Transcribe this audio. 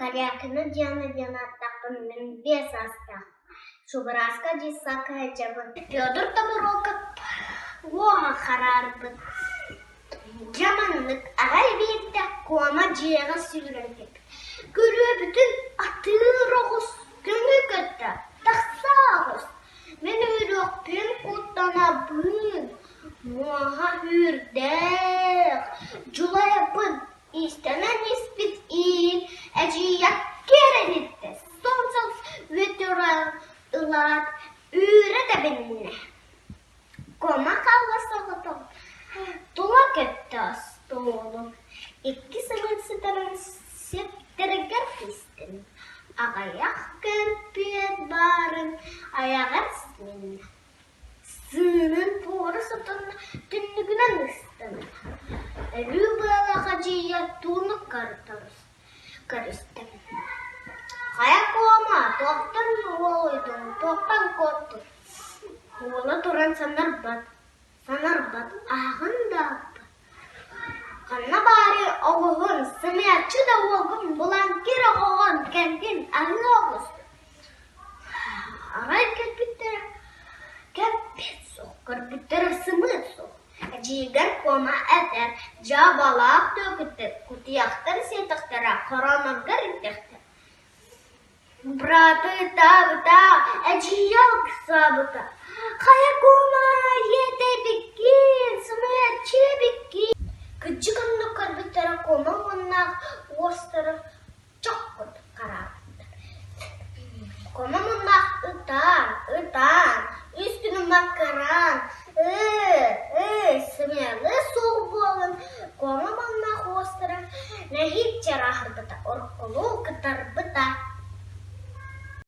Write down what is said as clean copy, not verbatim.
Корякина Диана диэн ааттаахпын, мин 5 саастаах. Субарааска дьыссаакка сылдьабын. Петр Тобуруокап уоһа хараарбыт. Дьэ маннык арай биирдэ Куома дьиэҕэ сүүрэн кэлбит. Күрүөбүтүн атыыр оҕус көҥү көттө, тахса оҕус. Мин үүрүөхпүн куттанабын, муоһа үүрдээх, дьулайабын Иистэнэн испит иин эдьиийэ кэрэниттэ сонсон үөтүрэн ылаат үүрэ тэбиннэ. Кома хаалла соҕотох тула көттө остуолун икки сылын сытарын сиптэригэр түстүм аҕыйах көмпүөт баарын айаҕар симиннэ Сыынын туора сотон түннүгүнэн ыстанна, өлүү быалаах эдьиийэ туунук көрүстэ: «Хайа Куома, туохтан уолуйдуҥ, туохтан куоттуҥ?» Уола туран санарбат, санарбат, аһаҕын да аһаппат. Ханна баарый оҕуһун, сымыйаччы да уолгун булан кир оҕоҕун кэнтин аһыы оҕус. Арай кэлбиттэрэ кэлбит суох, көрбүттэрэ сымыыт суох. Эдьиийгэр Куома этэр, дьаабалаах түөкүттэр кутуйахтар сиэтэхтэрэ, хороноргор илтэхтэр. Бырааты ытаабыта, эдьиийэ ыксаабыта: «Хайа Куома, ийэтэйбиккин, сымыйаччы эбиккин» Кырдьык оннук көрбүттэрэ Куома уоннаах уостара чох курдук хараабыттар. Куома муннаах ытаан, ытаан, үс күнү маккыраан, ыы, ыы, сымыйалыы суох буолан Куома муннаах уостара нэһииччэ ырааһырбыта, уруккулуу кытарбыта.